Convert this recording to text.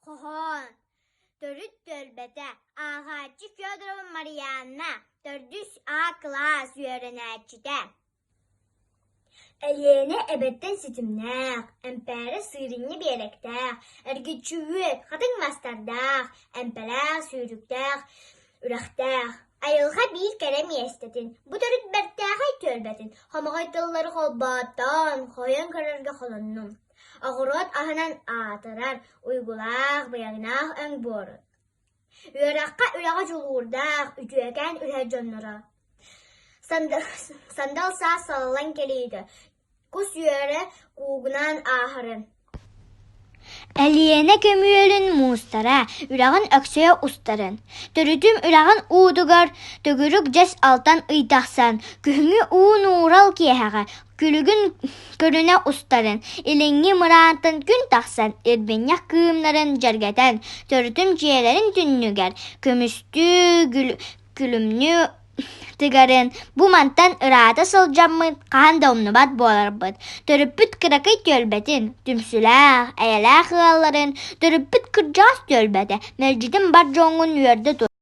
Хоһоон Төрүт түөлбэтэ, ааҕааччы Федорова Марианна, төрдүс А кылаас үөрэнээччитэ. Элиэнэ эбэттэн ситимнээх, эмпээрэ сыырынньа биэрэктээх, эргиччи үөт, хатыҥ мастардаах, эмпэлээх сүүрүктээх, үрэхтээх. Айылҕа биир кэрэ миэстэтин, бу төрүт бэртээхэй түөлбэтин хомоҕой тыллары холбооттоон, хоһуйан көрөргө холоннум. Оҕуруот аһынан аатырар, уйгулаах, быйаҥнаах өҥ буорун. Үөрэххэ үлэҕэ дьулуурдаах, үтүөкээн үлэһит дьонноро. Сандал саас салаллан кэлиитэ, кус үөрэ куугунаан ааһарын. Элиэнэ көмүөлүн муустара, үрэҕин өксөйө устарын, төрүтүм үрэҕин уутугар төгүрүк дьэс алтан ый тахсан, күһүҥҥү уу нуурал киэһэҕэ күлүгүн көрүнэ устарын, илиҥҥи мыраантан күн тахсан, ирбинньэх кыымнарын дьэргэтэн, төрүтүм дьиэлэрин түннүгэр көмүстүү күлүмнүү тыгарын, бу мантан ыраата сылдьаммыт хаһан да умнубат буоларбыт. Төрүппүт кыракый түөлбэтин, түмсүүлээх, эйэлээх ыалларын, төрүппүт кырдьаҕас түөлбэтэ, мэлдьитин бар дьоҥҥун үөрдэ тур.